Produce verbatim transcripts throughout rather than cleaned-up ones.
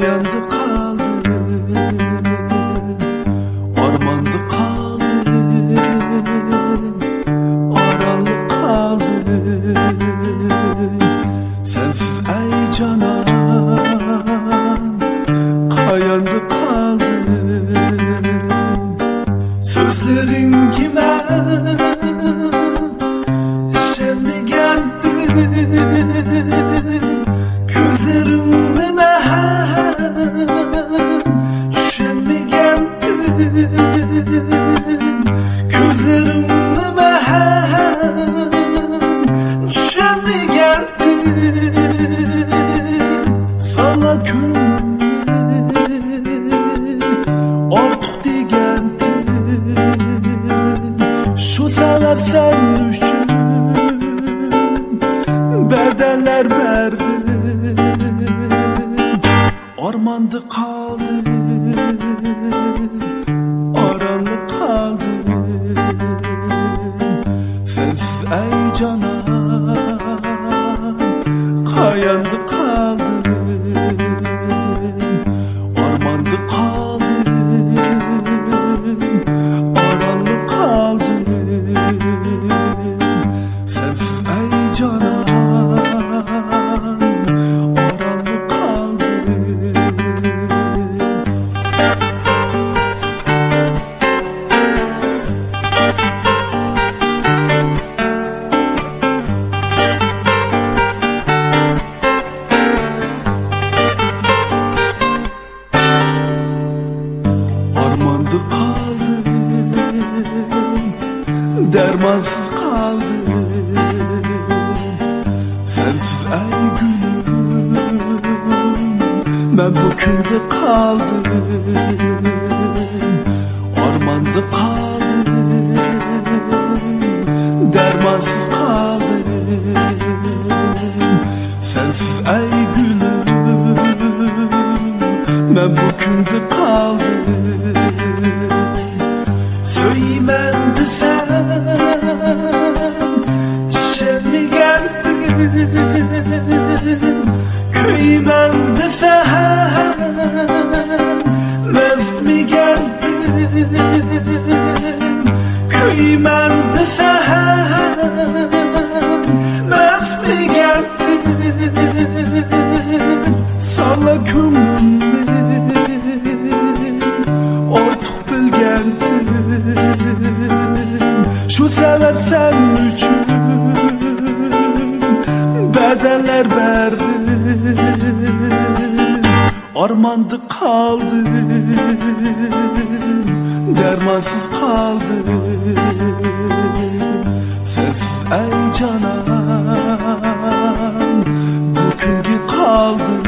ياندا قالدىم، ئارماندا قالدىم، ئارانلىق قالدىم. سەنسىز ئەي جانان، قاياندا قالدىم؟ سۆزلىرىڭگە مەن ئىشەنمىگەنتىم، كۆزلىرىڭنى مەن چۈشەنمىگەنتىم، كۆزلىرىڭنى مەن چۈشەنمىگەنتىم. ساڭا كۆڭلۈمنى ئارتۇق دېگەنتىم، شۇ سەۋەب سەن ئۈچۈن بەدەللەر بەردىم. ئارماندا قالدىم، ئارانلىق قالدىم. سەنسىز ئەي جانان، قاياندا قالدىم؟ ئارماندا قالدىم، ئارانلىق قالدىم. سەنسىز ئەي جانان، ئارانلىق قالدىم. ئارماندا قالدىم، دەرمانسىز قالدىم. سەنسىز ئەي گۈلۈم، مەن بۇ كۈندە قالدىم. ئارماندا قالدىم، دەرمانسىز قالدىم. سەنسىز ئەي گۈلۈم، مەن بۇ كۈندە قالدىم. سۆيىمەن دېسەم، ئىشەنمىگەنتىم. كۆيىمەن دېسەم، مەستمىگەنتىم. كۆيىمەن دېسەم، مەستمىگەنتىم. ساڭا كۆڭلۈمنى ئارتۇق بىلگەنتىم. شۇ سەۋەب سەن ئۈچۈن بەدەللەر بەردىم. ئارماندا قالدىم، دەرمانسىز قالدىم. سەنسىز ئەي جانان، بۇ كۈنگە قالدىم.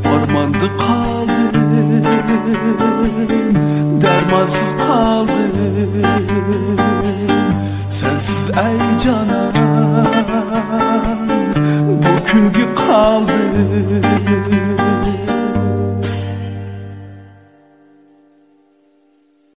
ئارماندا قالدىم، دەرمانسىز قالدىم. سەنسىز ئەي جانان، بۇ كۈنگە قالدىم.